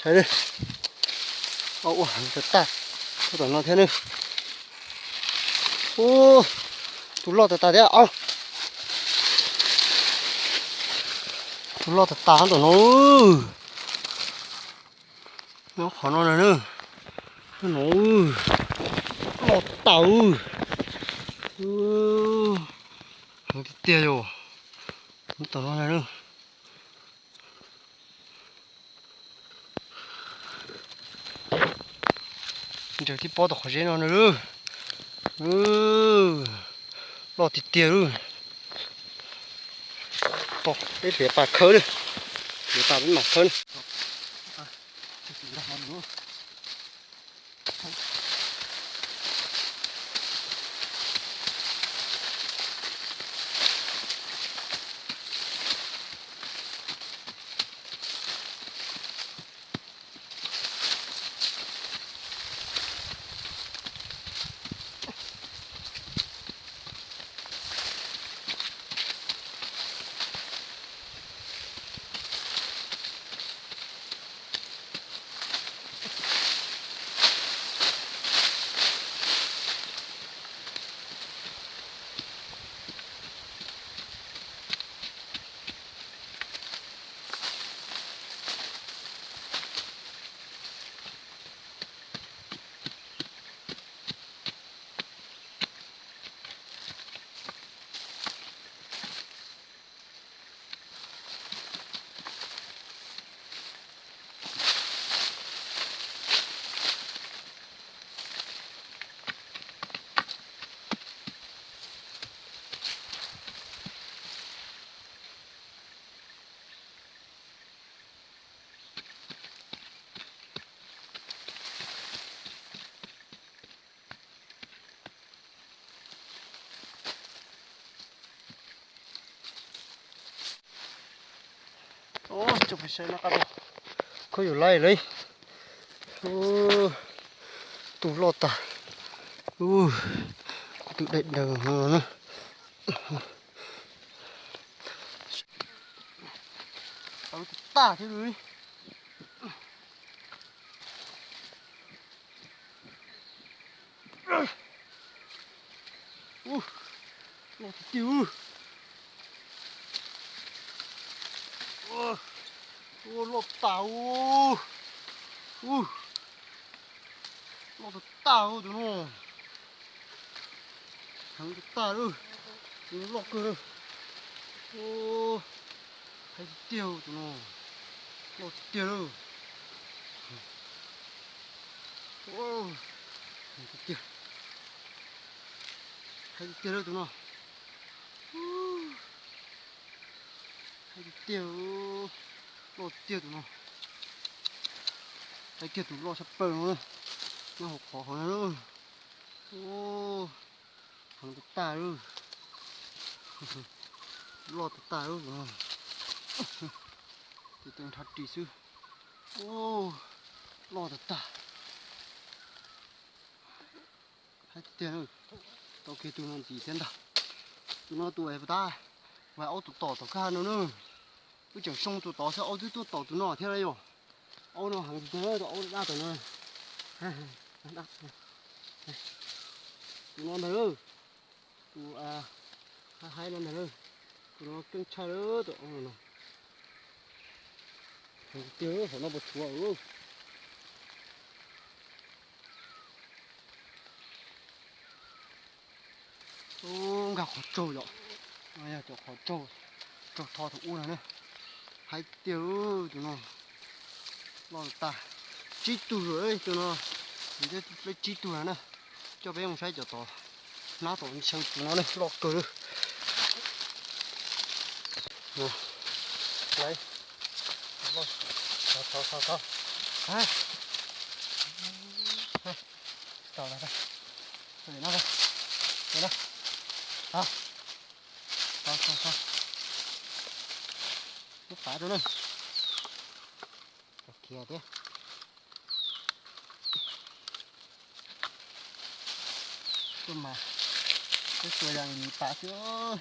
Ua ua tag tag tom no thiab na. Ub, tus loj tag tag thiab os. Tus loj tag tag tom no. Nyob qhov no na. No, loj tag. Heev tiag tiag yom. Tom no na. Ntsaws tib pob tom qhov zeb no na. Loj tiag tiag lawm. Peb hliav pas khawb na. Hliav pas peb mam khawb na. Ub, tso pais saib no qab, khaub yus laij lawm. Tus loj tag. Ub, kuv tus daim daws no na. Tawv tag thiab li. Ub, loj tiag tiag. Ub, loj tas ub. Ub, loj tas tas tus no. Heev tas tas lawm. Tus no loj kawg lawm. Ub, heev tiag tiag tus no. Loj tiag tiag lawm. Ub, heev tiag tiag. Heev tiag tiag lawm tus no. Heev tiag tiag. Loj tiag tus no. Heev kiag tus loj tshaj plaws no. Nyob hauv qhov hauv no. Ub, heev tas tas lawm. Loj tas tas lawm tus no. Tes tes nrhav ris xwb. Ub, loj tas tas. Heev tiag tiag. Tau kiag tus no ntxiv thiab ntag. Tus no tus es puas tab, ua aub tus tom tom kaj no na. Wb tseem soo tus tod xwb, aub twb tuaj tom tus no thiab lauj. Aub no heev tiag, tus aub daj tom no. Tus no ntag, tus haib haib no ntag. Tus no keej tshaj lawm tus aub no. Heev tiag, hauv no puas tshuav. Ub, nkag qhov tsaug yom. Yog cov qhov tsaug, tsaug tho tus ub no na. Haib tiag tus no. Loj tas. Tsib tug lawm tus no. Peb tsib tug no na. Coj peb mus saib cov tod. Hnab tom xyaw tus no ne, loj kawg li. Loj, tau, tau, tau. Tau, tau, tau. Tau, tau, tau. Lub qab rau na. Khiav thiab. Tuaj mas, tuaj xyuas yam li pas xwb.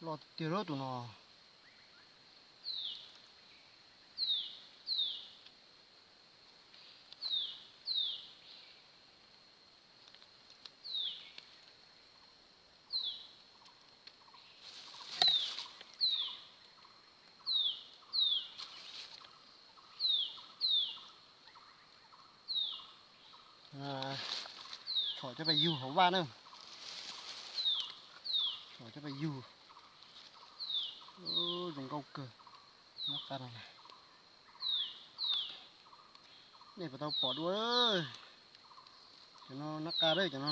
Tiag lub tus no. Tshom cov pes yug hauv vaj na. Tshom cov pes yug. Zoo nkauj kawg. Nab qa no, nej puas tau pom dua? Cov no nab qa lawm cov no.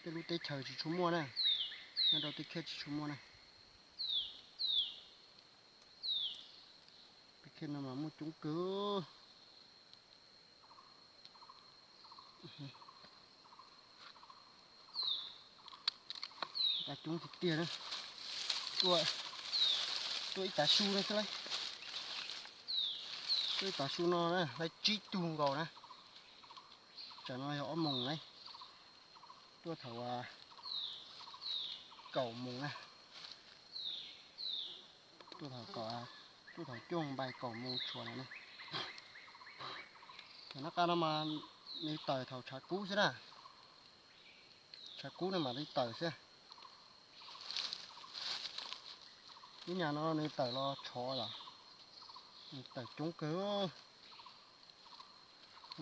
Tej lub teb chaws tsis tshua muaj na, nyob rau teb chaws tsis tshua muaj na. Teb chaws no mas muaj coob kawg. Qa coob tiag tiag na. Tuaj, tuaj ib tav su no xwb lauj. Tuaj ib tav su no na, lawv tsib tug nkaus na. Tsam no yog ob moos na. Tuaj thaum kaum moos na. Tuaj thaum, tuaj thaum cuaj npais kaum moos tshuav lawm na. Cov nab qa no mas nws tawm thaum tshav kub xwb na. Tshav kub no mas nws tawm xwb. Ib nyuag no nws tawm los tshov lawm. Nws tawm coob kawg.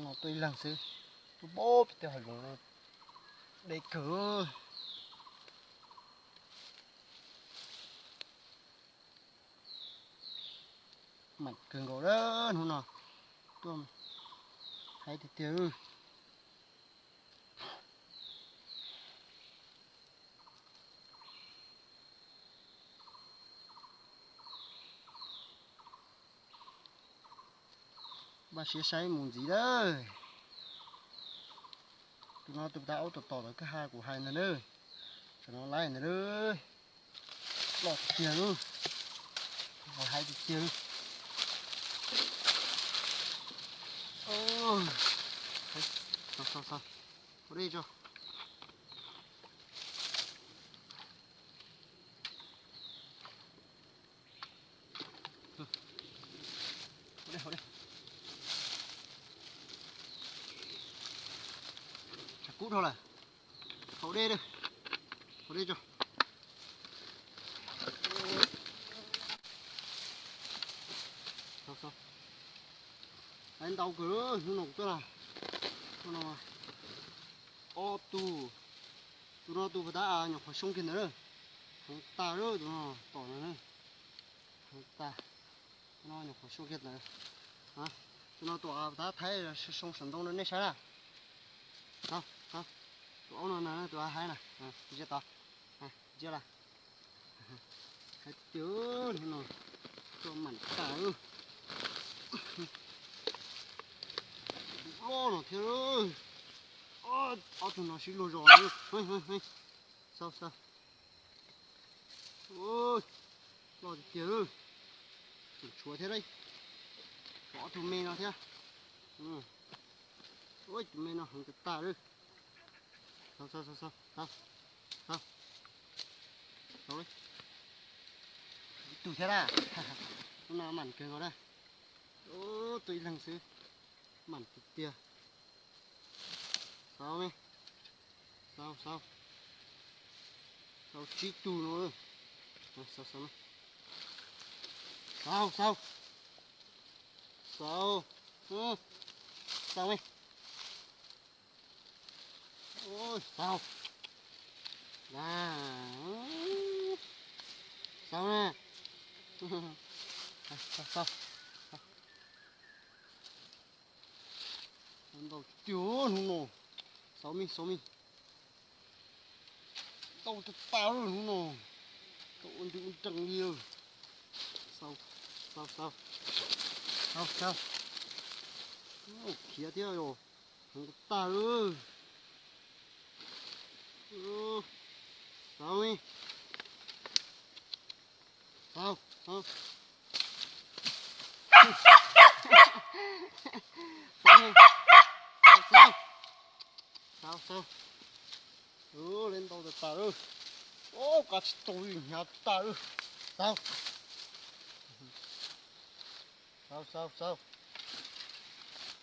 No tuaj ib leeg xwb, tuaj pem tej hav zoov no deb kawg. Mam kawg nkaus lawm hnub no, tuaj haib tiag tiag. Npaj siab saib mus ntxiv lawm. Tus no tus tav aub tom tom lawv kwj ha kuv hais ntag na. Tam no laib ntag na. Loj tiag tiag lub, haib tiag tiag lub. Ua dej tso. Tshav kub dhau lawm. Haus dej, haus dej tso. Ntau kawg hnub no kuv tuaj na. Hnub no ob tug, tus no tus pas tab nyuam qhuav soo kiag ntawd na. Heev tas lawm tus no tom no na. Heev tas. Tus no nyuam qhuav soo kiag ntawd. Tus no tus pas tab thaib soo soo saum ntoo no nej saib na. Tus aub no na, tus haib na, ntsia tod, ntsia lawm. Haib tiag, hnub no tuaj mam tas lub. Loj no thiab. Ob tug no sib luag zos. Xau xau. Loj tiag tiag, tseem tshuav thiab lauj. Ob tug me no thiab. Tus me no heev tas tas lawm. Xau xau xau xau. Ib tug thiab na. Lub no mam kawg nkaus na. Tuaj ib leeg xwb, mam tiag tiag. Xau me, xau xau, xau tsib tug no. Xau xau, xau xau, xau, xau me. Xau, xau na. Xau, xau. Ntau tiag hnub no. Xau me, xau me. Ntau tas tas lawm hnub no. Tau ua ntu ua nrees li. Xau, xau, xau. Xau, xau. Khiav thiab yog. Heev tas lawm. Xau me. Xau, xau. Xau, xau. Xau, xau. Ua li ntau tas tas lawm. Ub, koj tsis tau li hnyav tag. Xav, xav, xav, xav.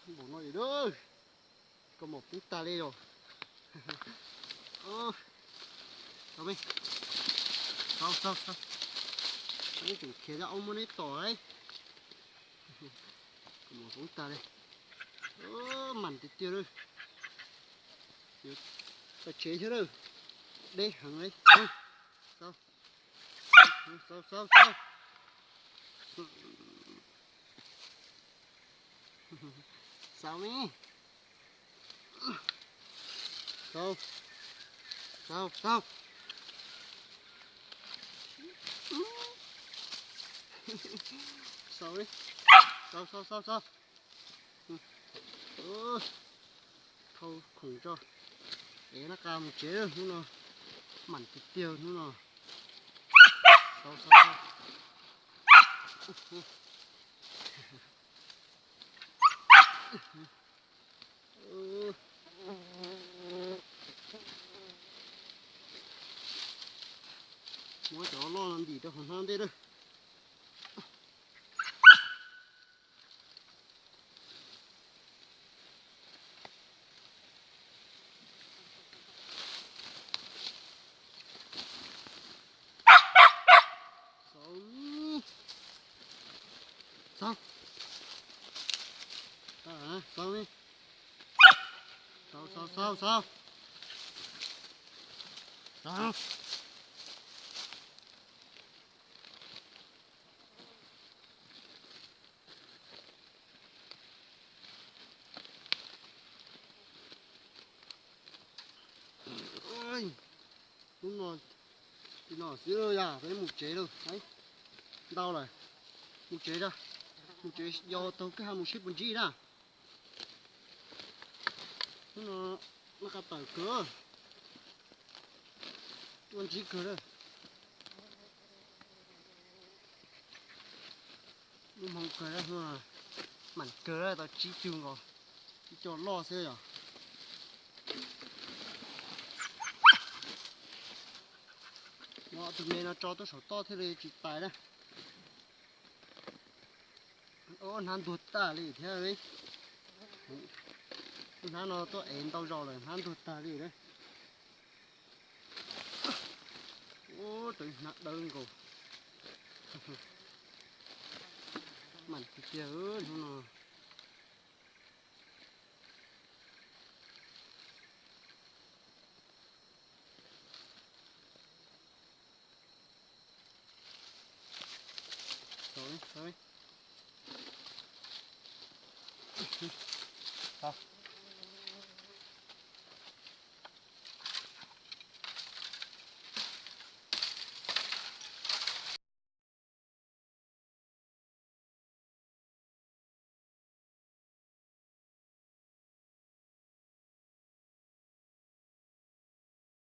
Npaum no, koj mos poob tag li os. Xav, xav, xav. Neb tseem khiav cov aub muab neb tom lauj. Koj mos poob tag li. Mas tiag tiag lawm. Tawm tsev thiab lawm. Deb heev li. Xav, xav, xav, xav. Xav me. Xav, xav, xav. Xav me. Xav, xav, xav, xav. Thau khoom tso, es nab qa mus tsev hnub no, mam tiag tiag hnub no. Xav, xav, xav. Muab cov loj no ntim rau hauv hnab ntej lawm. Xav, xav, xav, xav, xav, xav. Hnub no li no xwb yog peb mus tsev lawm, ntau lawm. Mus tsev, mus tsev, yog taug kwj ha mus sib puas ntsib na. Hnub no nab qa tawm kawg, tuaj ntsib kawg lawm. Lub hmoo kawg, mam kawg tau tsib tug nkaus, ib co loj xwb yom. Muab tus me no tso tuaj saum toj thiaj li tsis tais na. Hnab ntuag tag li thiab. Hnab no tuaj ev ntau zaus lawm, hnab ntuag tag li lawm. Ub, tus hnab dawb nkaus. Mam tiag tiag hnub no.